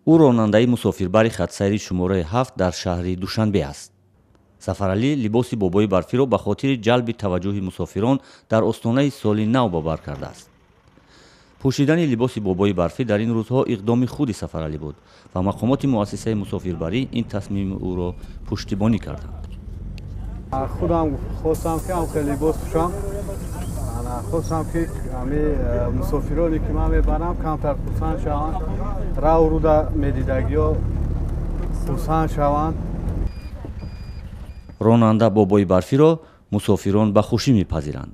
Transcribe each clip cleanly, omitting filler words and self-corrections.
Ӯ ронандаи мусофирбари хатсайри шумораи 7 дар шаҳри Душанбе аст. Сафаралӣ либоси бобои барфиро ба хотири ҷалби таваҷҷӯҳи мусофирон дар остонаи соли нав ба бар кардааст. Пӯшидани либоси бобои барфӣ дар ин рӯзҳо иқдоми худи Сафаралӣ буд ва мақомоти муассисаи мусофирбарӣ ин тасмими ӯро пуштибонӣ карданд. Худам хостам, ки ҳам либос пӯшам. Хостам, ки ҳами мусофироне, ки ман мебарам, камтар хурсанд шаванд, раҳу руда медидагиҳо хурсанд шаванд. Ронанда бобои барфиро мусофирон ба хушӣ мепазиранд.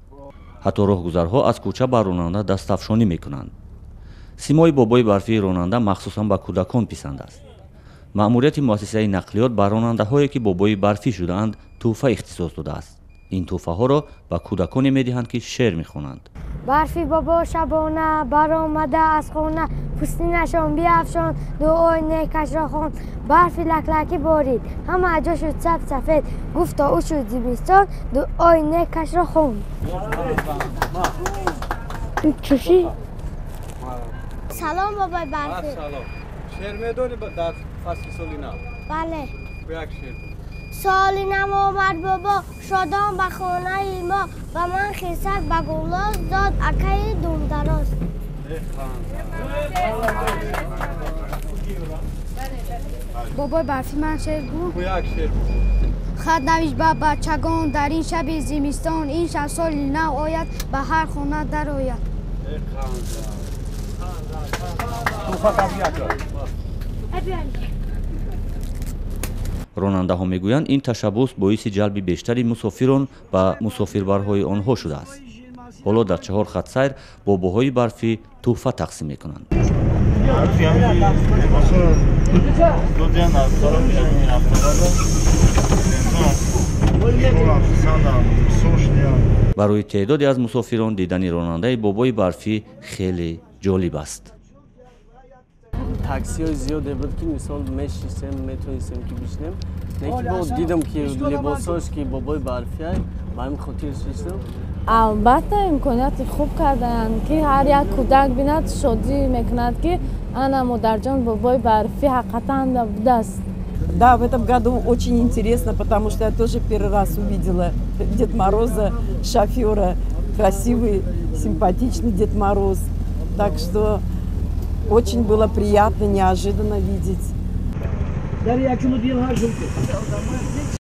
Ҳатто роҳгузарҳо аз кӯча ба ронанда дастафшонӣ мекунанд. Симои бобои барфии ронанда махсусан ба кӯдакон писанд аст. Маъмурияти муассисаи нақлиёт ба ронандаҳое, ки бобои барфӣ шудаанд, тӯҳфа ихтисос додааст. Ин тӯҳфаҳоро ба кӯдаконе медиҳанд, ки шеър мехонанд. Барфи бобо шабона баромада аз хона, пӯстинашон биафшон, дуои некашро хон. Барфи лаклакӣ борид, ҳама ҷо шуд саб сафед, гуфто ӯ шуд зимистон, дуои некашро хон. Чуши. Салом, бобои барфӣ. Шеър медонӣ дар фасли соли нав? Бале. Як шеър. Соли нав омад, бобо, шодон ба хонаи мо, ба ман хирсак ба гулоз дод акаи думдароз. Бобои барфӣ, ман шеър гӯ. Як шеър. Хат навишт ба бачагон дар ин шаби зимистон, ин шаб соли нав ояд, ба ҳар хона дарояд. Ронандаҳо мегӯянд, ин ташаббус боиси ҷалби бештари мусофирон ба мусофирбарҳои онҳо шудааст. Ҳоло дар 4 хатсайр бобоҳои барфӣ тӯҳфа тақсим мекунанд. Барои теъдоде аз мусофирон дидани ронандаи бобои барфӣ хеле ҷолиб аст. Таксиҳои зиёде буд, ки мисол мешистем, метонистем, ки бишинем. Лекин бо дидам, ки либосҳош ки бобои барфия, ба ҳамин хотир шистам. Албатта, имконияти хуб кардаанд, ки ҳар як кӯдак бинад, шодӣ мекунад, ки ана модарҷон, бобои барфӣ ҳақиқатан будааст. Да, в этом году очень интересно, потому что я тоже первый раз увидела Дед Мороза, шофера, красивый, симпатичный Дед Мороз. Так что очень было приятно, неожиданно видеть.